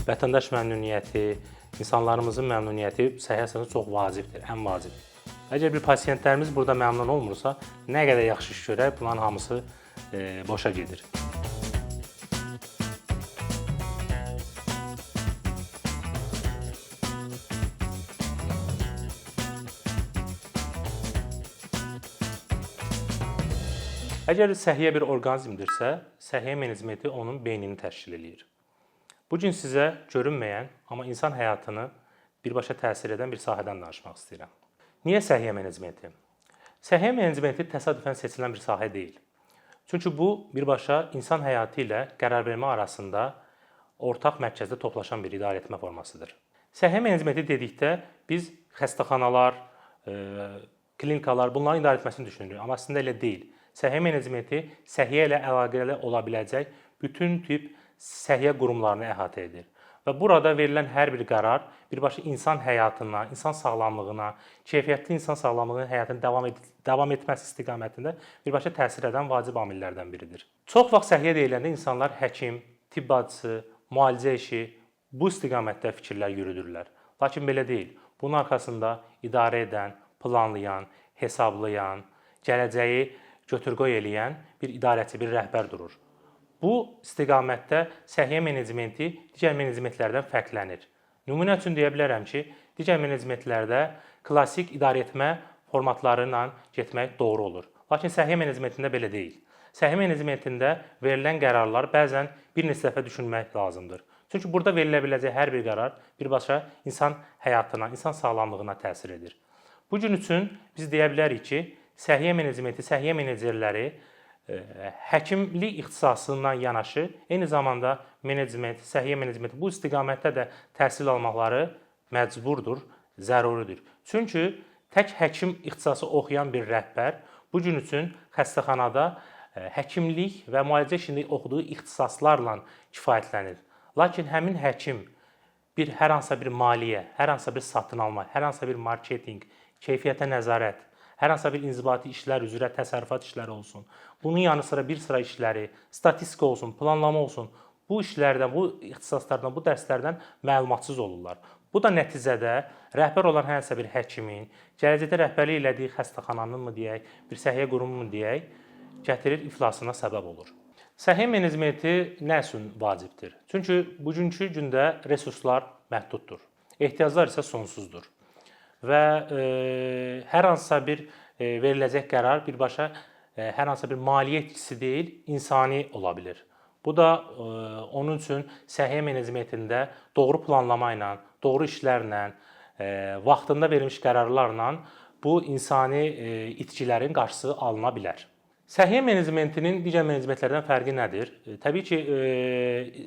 Vətəndaş məmnuniyyəti, insanlarımızın məmnuniyyəti səhiyyə sahəsində çox vacibdir, ən vacib. Əgər bir pasientlərimiz burada məmnun olmursa, nə qədər yaxşı iş görək, bunların hamısı boşa gedir. Əgər səhiyyə bir orqanizmdirsə, səhiyyə menecmenti onun beynini təşkil eləyir. Bu gün sizə görünməyən, amma insan həyatını birbaşa təsir edən bir sahədən danışmaq istəyirəm. Niyə səhiyyə menecmenti? Səhiyyə menecmenti təsadüfən seçilən bir sahə deyil. Çünki bu birbaşa insan həyatı ilə qərarvermə arasında ortaq mərkəzdə toplaşan bir idarəetmə formasıdır. Səhiyyə menecmenti dedikdə biz xəstəxanalar, klinikalar, bunların idarə etməsini düşünürük, amma əslində elə deyil. Səhiyyə menecmenti səhiyyə ilə əlaqəli ola biləcək bütün tip səhiyyə qurumlarını əhatə edir. Və burada verilən hər bir qərar birbaşa insan həyatına, insan sağlamlığına, keyfiyyətli insan sağlamlığının həyatını davam etməsi istiqamətində birbaşa təsir edən vacib amillərdən biridir. Çox vaxt səhiyyə deyiləndə insanlar həkim, tibb bacısı, müalicə işi bu istiqamətdə fikirlər yürüdürlər. Lakin belə deyil. Bunun arxasında idarə edən, planlayan, hesablayan, gələcəyi götür-qoy eləyən bir idarəçi, bir rəhbər durur. Bu istiqamətdə səhiyyə menecmenti digər menecmentlərdən fərqlənir. Nümunə üçün deyə bilərəm ki, digər menecmentlərdə klassik idarəetmə formatları ilə getmək doğru olur. Lakin səhiyyə menecmentində belə deyil. Səhiyyə menecmentində verilən qərarlar bəzən bir neçə dəfə düşünmək lazımdır. Çünki burada verilə biləcək hər bir qərar birbaşa insan həyatına, insan sağlamlığına təsir edir. Bu gün üçün biz deyə bilərik ki, səhiyyə menecmenti, səhiyyə menecerləri həkimlik ixtisasından yanaşı, eyni zamanda menecment, səhiyyə menecmenti bu istiqamətdə də təhsil almaqları məcburdur, zəruridir. Çünki tək həkim ixtisası oxuyan bir rəhbər bu gün üçün xəstəxanada həkimlik və müalicə işində oxuduğu ixtisaslarla kifayətlənir. Lakin həmin həkim bir hər hansısa bir maliyyə, hər hansısa bir satın alma, hər hansısa bir marketinq, keyfiyyətə nəzarət, hər hansısa bir inzibati işlər üzrə təsərrüfat işləri olsun. Bunun yanı sıra bir sıra işləri, statistika olsun, planlama olsun, bu işlərdən, bu ixtisaslardan, bu dərslərdən məlumatsız olurlar. Bu da nəticədə rəhbər olan hər hansısa bir həkimin, gələcəkdə rəhbərlik elədiyi xəstəxananın mı deyək, bir səhiyyə qurumu mu deyək, gətirir iflasına səbəb olur. Səhiyyə menecmenti nə üçün vacibdir? Çünki bugünkü gündə resurslar məhduddur. Ehtiyaclar isə sonsuzdur. Və hər hansısa bir veriləcək qərar birbaşa hər hansısa bir maliyyə itkisi deyil, insani ola bilər. Bu da onun üçün səhiyyə menecmentində doğru planlama ilə, doğru işlərlə, vaxtında verilmiş qərarlarla bu insani itkilərin qarşısı alına bilər. Səhiyyə menecmentinin digər menecmentlərdən fərqi nədir? Təbii ki,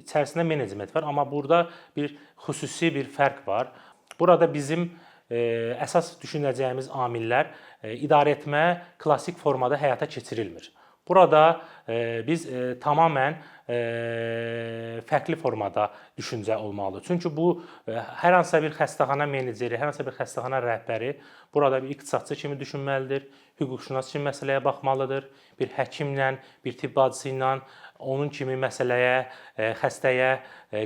içərisində menecment var, amma burada bir xüsusi bir fərq var. Burada bizim əsas düşünəcəyimiz amillər idarəetmə klassik formada həyata keçirilmir. Burada biz tamamilə fərqli formada düşüncə olmalıdır. Çünki bu hər hansısa bir xəstəxana meneceri, hər hansısa bir xəstəxana rəhbəri burada bir iqtisadçı kimi düşünməlidir, hüquqşünas kimi məsələyə baxmalıdır, bir həkimlə, bir tibb bacısı ilə onun kimi məsələyə, xəstəyə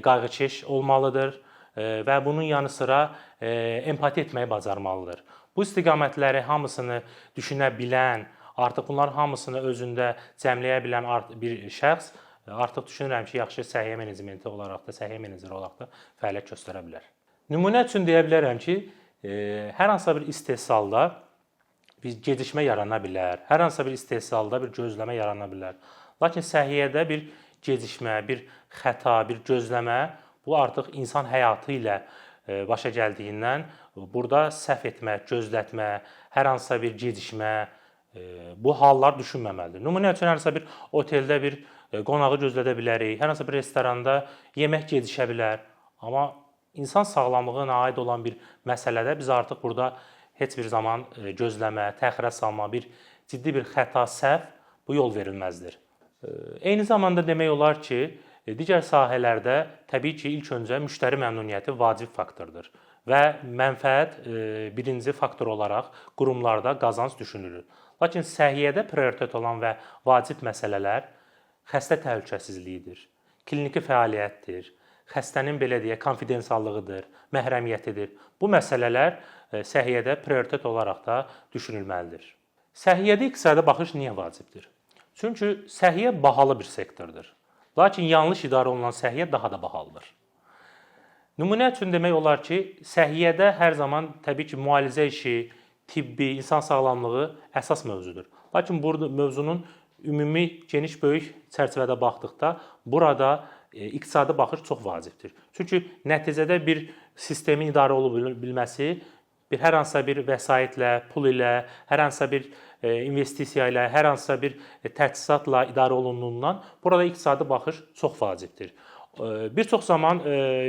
qayğıkeş olmalıdır və bunun yanı sıra empati etməyi bacarmalıdır. Bu istiqamətləri hamısını düşünə bilən, artıq bunların hamısını özündə cəmləyə bilən bir şəxs artıq düşünürəm ki, yaxşı səhiyyə menecmenti olaraq da, səhiyyə meneceri olaraq da fəaliyyət göstərə bilər. Nümunə üçün deyə bilərəm ki, hər hansısa bir istehsalda bir gecikmə yarana bilər, hər hansısa bir istehsalda bir gözləmə yarana bilər. Lakin səhiyyədə bir gecikmə, bir xəta, bir gözləmə bu artıq insan həyatı ilə başa gəldiyindən burada səhv etmə, gözlətmə, hər hansısa bir gecikmə bu hallar düşünməməlidir. Nümunə üçün hər hansısa bir oteldə bir qonağı gözlədə bilərik, hər hansısa bir restoranda yemək gecikə bilər. Amma insan sağlamlığına aid olan bir məsələdə biz artıq burada heç bir zaman gözləmə, təxirə salma, bir ciddi bir xəta, səhv bu yol verilməzdir. Eyni zamanda demək olar ki, digər sahələrdə təbii ki, ilk öncə müştəri məmnuniyyəti vacib faktordur və mənfəət birinci faktor olaraq qurumlarda qazanc düşünülür. Lakin səhiyyədə prioritet olan və vacib məsələlər xəstə təhlükəsizliyidir, kliniki fəaliyyətdir, xəstənin belə deyək, konfidensiallığıdır, məhrəmiyyətidir. Bu məsələlər səhiyyədə prioritet olaraq da düşünülməlidir. Səhiyyədə iqtisadi baxış niyə vacibdir? Çünki səhiyyə bahalı bir sektordur. Lakin yanlış idarə olunan səhiyyə daha da bahalıdır. Nümunə üçün demək olar ki, səhiyyədə hər zaman təbii ki, müalicə işi, tibbi, insan sağlamlığı əsas mövzudur. Lakin burada mövzunun ümumi geniş böyük çərçivədə baxdıqda burada iqtisadi baxış çox vacibdir. Çünki nəticədə bir sistemin idarə oluna bilməsi bir hər hansısa bir vəsaitlə, pul ilə, hər hansısa bir investisiya ilə, hər hansısa bir təchizatla idarə olunduğundan burada iqtisadi baxış çox vacibdir. Bir çox zaman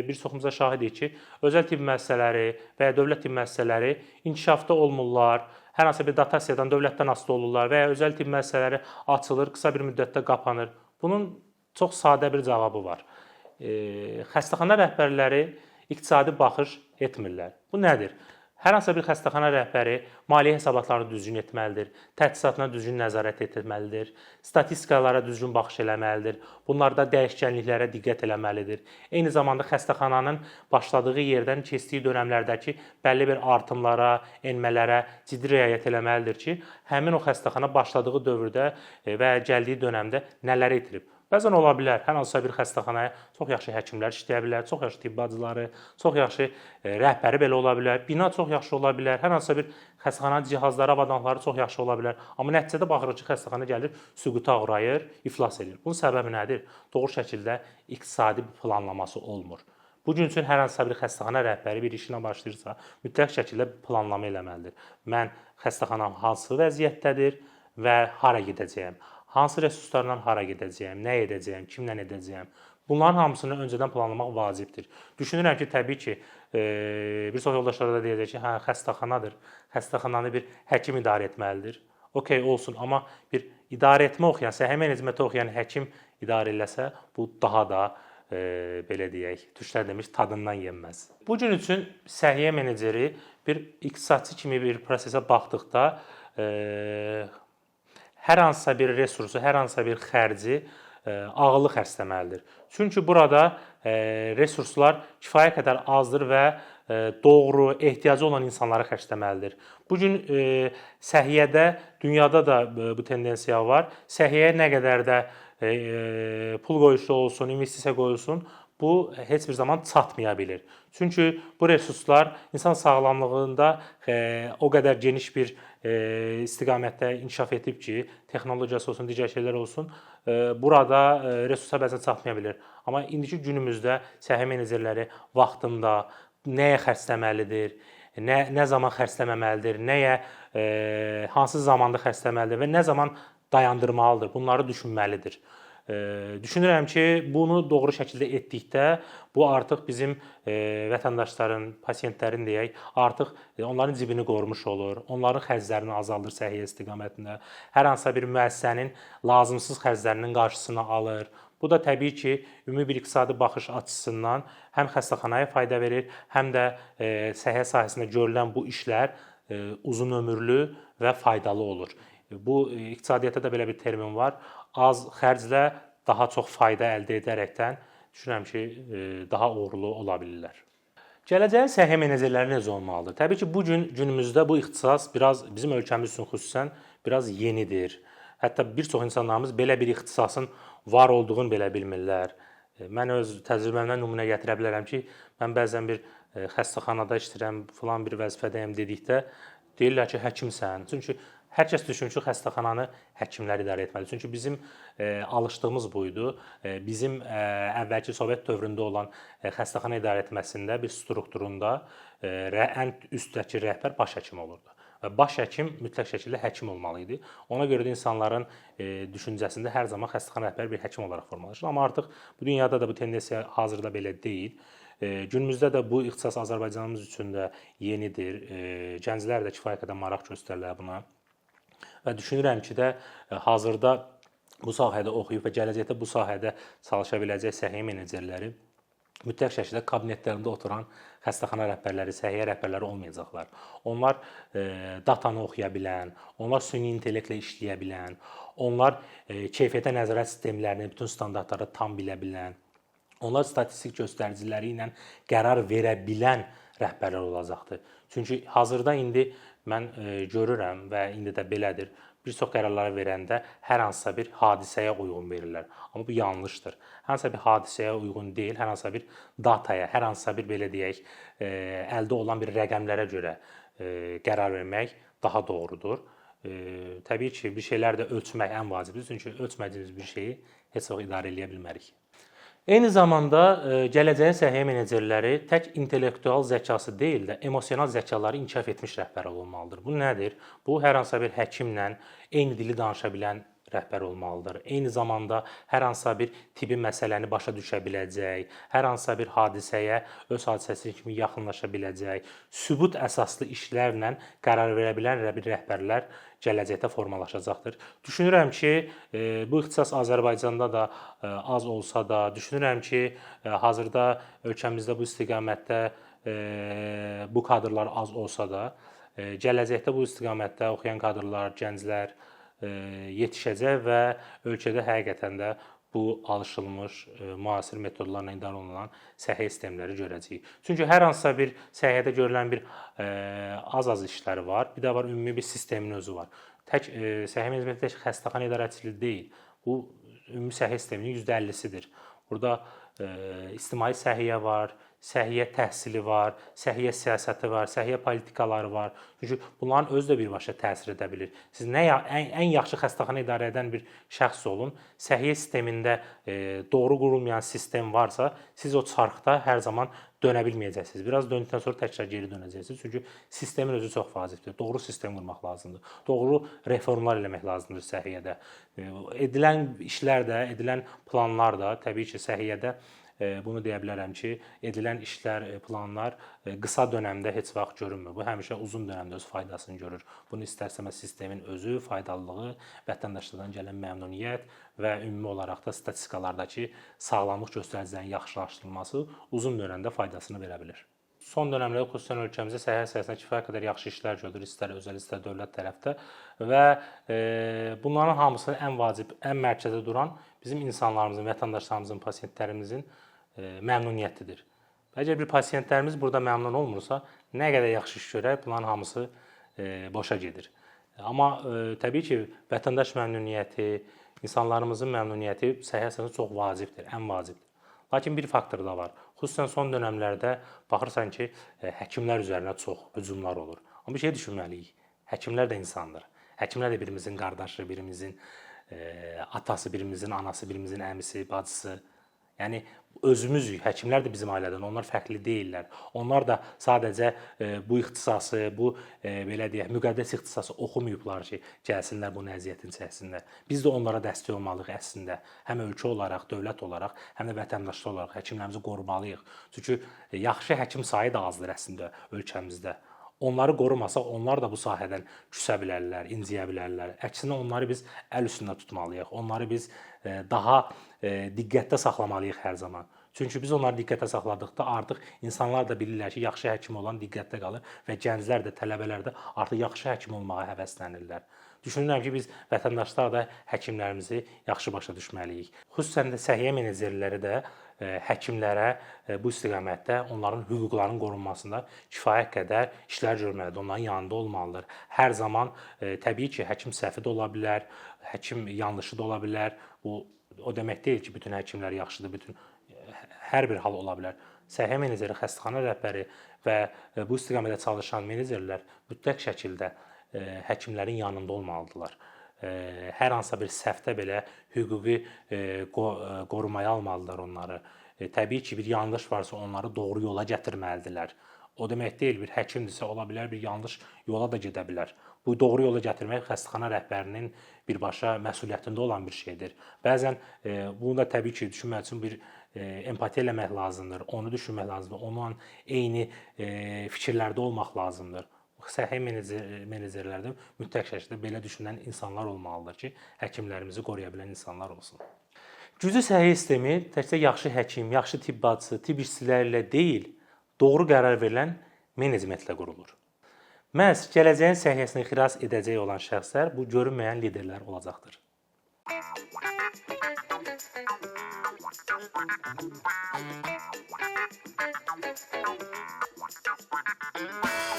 bir çoxumuza şahidik ki, özəl tibb müəssisələri və ya dövlət tibb müəssisələri inkişafda olmurlar, hər hansısa bir dotasiyadan, dövlətdən asılı olurlar və ya özəl tibb müəssisələri açılır, qısa bir müddətdə qapanır. Bunun çox sadə bir cavabı var. Xəstəxana rəhbərləri iqtisadi baxış etmirlər. Bu nədir? Hər hansısa bir xəstəxana rəhbəri maliyyə hesabatlarını düzgün etməlidir, təchizatına düzgün nəzarət etməlidir, statistikalara düzgün baxış eləməlidir, bunlarda dəyişkənliklərə diqqət eləməlidir. Eyni zamanda xəstəxananın başladığı yerdən keçdiyi dövrlərdəki bəlli bir artımlara, enmələrə ciddi riayət eləməlidir ki, həmin o xəstəxana başladığı dövrdə və gəldiyi dövrdə nələri itirib. Bəzən ola bilər, hər hansısa bir xəstəxanaya çox yaxşı həkimlər işləyə bilər, çox yaxşı tibb bacıları, çox yaxşı rəhbəri belə ola bilər, bina çox yaxşı ola bilər, hər hansısa bir xəstəxananın cihazları, avadanlıqları çox yaxşı ola bilər. Amma nəticədə baxırıq ki, xəstəxana gəlir, süquta uğrayır, iflas edir. Bunun səbəbi nədir? Doğru şəkildə iqtisadi planlaması olmur. Bu gün üçün hər hansısa bir xəstəxana rəhbəri bir işinə başlayırsa, mütləq şəkildə planlama eləməlidir. Mən xəstəxanam hansı vəziyyətdədir və hara gedəcəyəm? Hansı resurslarla hara gedəcəyəm, nə edəcəyəm, kimlə edəcəyəm? Bunların hamısını öncədən planlamaq vacibdir. Düşünürəm ki, təbii ki, bir çox yoldaşlar da deyəcək ki, hə, xəstəxanadır. Xəstəxananı bir həkim idarə etməlidir. Okay olsun, amma bir idarə etmə oxuyan, səhiyyə menecmenti oxuyan həkim idarə eləsə, bu daha da belə deyək, türklər demiş, tadından yenməz. Bu gün üçün səhiyyə meneceri bir iqtisadçı kimi bir prosesə baxdıqda hər hansısa bir resursu, hər hansısa bir xərci ağıllı xərcləməlidir. Çünki burada resurslar kifayət qədər azdır və doğru, ehtiyacı olan insanlara xərcləməlidir. Bu gün səhiyyədə dünyada da bu tendensiya var. Səhiyyəyə nə qədər də pul qoyuluşu olsun, investisiya qoyulsun, bu heç bir zaman çatmaya bilir. Çünki bu resurslar insan sağlamlığında o qədər geniş bir istiqamətdə inkişaf etib ki, texnologiyası olsun, digər şeylər olsun, burada resursa bəzən çatmaya bilir. Amma indiki günümüzdə səhiyyə menecerləri vaxtında nəyə xərcləməlidir, nə zaman xərcləməməlidir, nəyə hansı zamanda xərcləməlidir və nə zaman dayandırmalıdır, bunları düşünməlidir. Düşünürəm ki, bunu doğru şəkildə etdikdə bu artıq bizim vətəndaşların, pasientlərin deyək, artıq onların cibini qorumuş olur, onların xərclərini azaldır səhiyyə istiqamətində. Hər hansısa bir müəssisənin lazımsız xərclərinin qarşısını alır. Bu da təbii ki, ümumi bir iqtisadi baxış açısından həm xəstəxanaya fayda verir, həm də səhiyyə sahəsində görülən bu işlər uzunömürlü və faydalı olur. Bu iqtisadiyyatda da belə bir termin var. Az xərclə daha çox fayda əldə edərəkdən düşünürəm ki, daha uğurlu ola bilirlər. Gələcəyin səhiyyə menecerləri necə olmalıdır? Təbii ki, bu gün günümüzdə bu ixtisas biraz bizim ölkəmiz üçün xüsusən biraz yenidir. Hətta bir çox insanlarımız belə bir ixtisasın var olduğunu belə bilmirlər. Mən öz təcrübəmdən nümunə gətirə bilərəm ki, mən bəzən bir xəstəxanada işləyirəm, filan bir vəzifədəyəm dedikdə deyirlər ki, həkimsən. Çünki hər kəs düşünür ki, xəstəxananı həkimlər idarə etməlidir. Çünki bizim alışdığımız bu idi. Bizim əvvəlki Sovet dövründə olan xəstəxana idarə etməsində bir strukturunda ən üstdəki rəhbər baş həkim olurdu. Və baş həkim mütləq şəkildə həkim olmalı idi. Ona görə də insanların düşüncəsində hər zaman xəstəxana rəhbəri bir həkim olaraq formalaşır. Amma artıq bu dünyada da bu tendensiya hazırda belə deyil. Günümüzdə də bu ixtisas Azərbaycanımız üçün də yenidir. Gənclər də kifayət qədər maraq göstərirlər buna. Və düşünürəm ki də hazırda bu sahədə oxuyub və gələcəkdə bu sahədə çalışa biləcək səhiyyə menecerləri mütləq şəkildə kabinetlərində oturan xəstəxana rəhbərləri, səhiyyə rəhbərləri olmayacaqlar. Onlar datanı oxuya bilən, onlar süni intellektlə işləyə bilən, onlar keyfiyyətə nəzarət sistemlərini, bütün standartları tam bilə bilən, Onlar statistik göstəriciləri ilə qərar verə bilən rəhbərlər olacaqdır. Çünki hazırda indi mən görürəm və indi də belədir. Bir çox qərarları verəndə hər hansısa bir hadisəyə uyğun verirlər. Amma bu yanlışdır. Hər hansısa bir hadisəyə uyğun deyil, hər hansısa bir dataya, hər hansısa bir belə deyək, əldə olan bir rəqəmlərə görə qərar vermək daha doğrudur. Təbii ki, bir şeylər də ölçmək ən vacibdir. Çünki ölçmədiyimiz bir şeyi heç vaxt idarə eləyə bilmərik. Eyni zamanda gələcəyin səhiyyə menecerləri tək intellektual zəkası deyil də, emosional zəkaları inkişaf etmiş rəhbər olmalıdır. Bu nədir? Bu hər hansısa bir həkimlə eyni dili danışa bilən rəhbər olmalıdır. Eyni zamanda hər hansısa bir tibbi məsələni başa düşə biləcək, hər hansısa bir hadisəyə öz hadisəsi kimi yaxınlaşa biləcək, sübut əsaslı işlərlə qərar verə bilən bir rəhbərlər gələcəkdə formalaşacaqdır. Düşünürəm ki, bu ixtisas Azərbaycanda da az olsa da, düşünürəm ki, hazırda ölkəmizdə bu istiqamətdə bu kadrlar az olsa da, gələcəkdə bu istiqamətdə oxuyan kadrlar, gənclər yetişəcək və ölkədə həqiqətən də bu alışılmış müasir metodlarla idarə olunan səhiyyə sistemləri görəcəyik. Çünki hər hansısa bir səhiyyədə görülən bir az-az işləri var, bir də var ümumi bir sistemin özü var. Tək səhiyyə menecmenti tək xəstəxana idarəçiliyi deyil. Bu ümumi səhiyyə sisteminin %50-sidir. Burada ictimai səhiyyə var, səhiyyə təhsili var, səhiyyə siyasəti var, səhiyyə politikaları var. Çünki bunların özü də birbaşa təsir edə bilir. Siz nə ən yaxşı xəstəxana idarə edən bir şəxs olun, səhiyyə sistemində doğru qurulmayan sistem varsa, siz o çarxda hər zaman dönə bilməyəcəksiniz. Biraz döndükdən sonra təkrar geri dönəcəksiniz. Çünki sistemin özü çox vacibdir. Doğru sistem qurmaq lazımdır. Doğru reformlar eləmək lazımdır səhiyyədə. Edilən işlər də, edilən planlar da təbii ki, səhiyyədə bunu deyə bilərəm ki, edilən işlər, planlar qısa dönəmdə heç vaxt görünmür. Bu həmişə uzun dönəmdə öz faydasını görür. Bunu istər-istəməz sistemin özü, faydalılığı, vətəndaşlardan gələn məmnuniyyət və ümumi olaraq da statistikalardakı sağlamlıq göstəricilərinin yaxşılaşdırılması uzun dönəmdə faydasını verə bilir. Son dönəmlərdə xüsusən ölkəmizdə səhiyyə sahəsində kifayət qədər yaxşı işlər görülür, istər özəl, istər dövlət tərəfdə və bunların hamısının ən vacib, ən mərkəzdə duran bizim insanlarımızın, vətəndaşlarımızın, pasiyentlərimizin məmnuniyyətidir. Əgər bir pasiyentlərimiz burada məmnun olmursa, nə qədər yaxşı iş görək, bunların hamısı boşa gedir. Amma təbii ki, vətəndaş məmnuniyyəti, insanlarımızın məmnuniyyəti səhiyyə sahəsində çox vacibdir, ən vacibdir. Lakin bir faktor da var. Xüsusən son dönəmlərdə baxırsan ki, həkimlər üzərinə çox hücumlar olur. Amma bir şey düşünməliyik. Həkimlər də insandır. Həkimlər də birimizin qardaşı, birimizin atası, birimizin anası, birimizin əmisi, bacısı. Yəni özümüzük. Həkimlər də bizim ailədən. Onlar fərqli deyillər. Onlar da sadəcə bu ixtisası, bu belə deyək, müqəddəs ixtisası oxumayıblar ki, gəlsinlər bunun əziyyətini çəksinlər. Biz də onlara dəstək olmalıyıq əslində. Həm ölkə olaraq, dövlət olaraq, həm də vətəndaşlar olaraq həkimlərimizi qorumalıyıq. Çünki yaxşı həkim sayı da azdır əslində ölkəmizdə. Onları qorumasaq, onlar da bu sahədən küsə bilərlər, inciyə bilərlər. Əksinə onları biz əl üstündə tutmalıyıq. Onları biz daha diqqətdə saxlamalıyıq hər zaman. Çünki biz onları diqqətdə saxladıqda artıq insanlar da bilirlər ki, yaxşı həkim olan diqqətdə qalır və gənclər də, tələbələr də artıq yaxşı həkim olmağa həvəslənirlər. Düşünürəm ki, biz vətəndaşlar da həkimlərimizi yaxşı başa düşməliyik. Xüsusən də səhiyyə menecerləri də həkimlərə bu istiqamətdə onların hüquqlarının qorunmasında kifayət qədər işlər görməlidir, onların yanında olmalıdır. Hər zaman təbii ki, həkim səhvi də ola bilər, həkim yanlışı da ola bilər. Bu o demək deyil ki, bütün həkimlər yaxşıdır, bütün hər bir hal ola bilər. Səhiyyə meneceri, xəstəxana rəhbəri və bu istiqamətdə çalışan menecerlər mütləq şəkildə həkimlərin yanında olmalıdırlar. Hər hansısa bir səhvdə belə hüquqi qorumaya almalıdırlar onları. Təbii ki, bir yanlış varsa onları doğru yola gətirməlidirlər. O demək deyil, bir həkimdirsə ola bilər, bir yanlış yola da gedə bilər. Bu doğru yola gətirmək xəstəxana rəhbərinin birbaşa məsuliyyətində olan bir şeydir. Bəzən bunu da təbii ki, düşünmək üçün bir empatiya eləmək lazımdır, onu düşünmək lazımdır, onunla eyni fikirlərdə olmaq lazımdır. Səhiyyə menecerlərdə mütləq şəkildə belə düşünən insanlar olmalıdır ki, həkimlərimizi qoruya bilən insanlar olsun. Güclü səhiyyə sistemi təkcə yaxşı həkim, yaxşı tibb bacısı, tibb işçiləri ilə deyil, doğru qərar verilən menecmentlə qurulur. Məhz gələcəyin səhiyyəsini xilas edəcək olan şəxslər bu görünməyən liderlər olacaqdır. Thank you.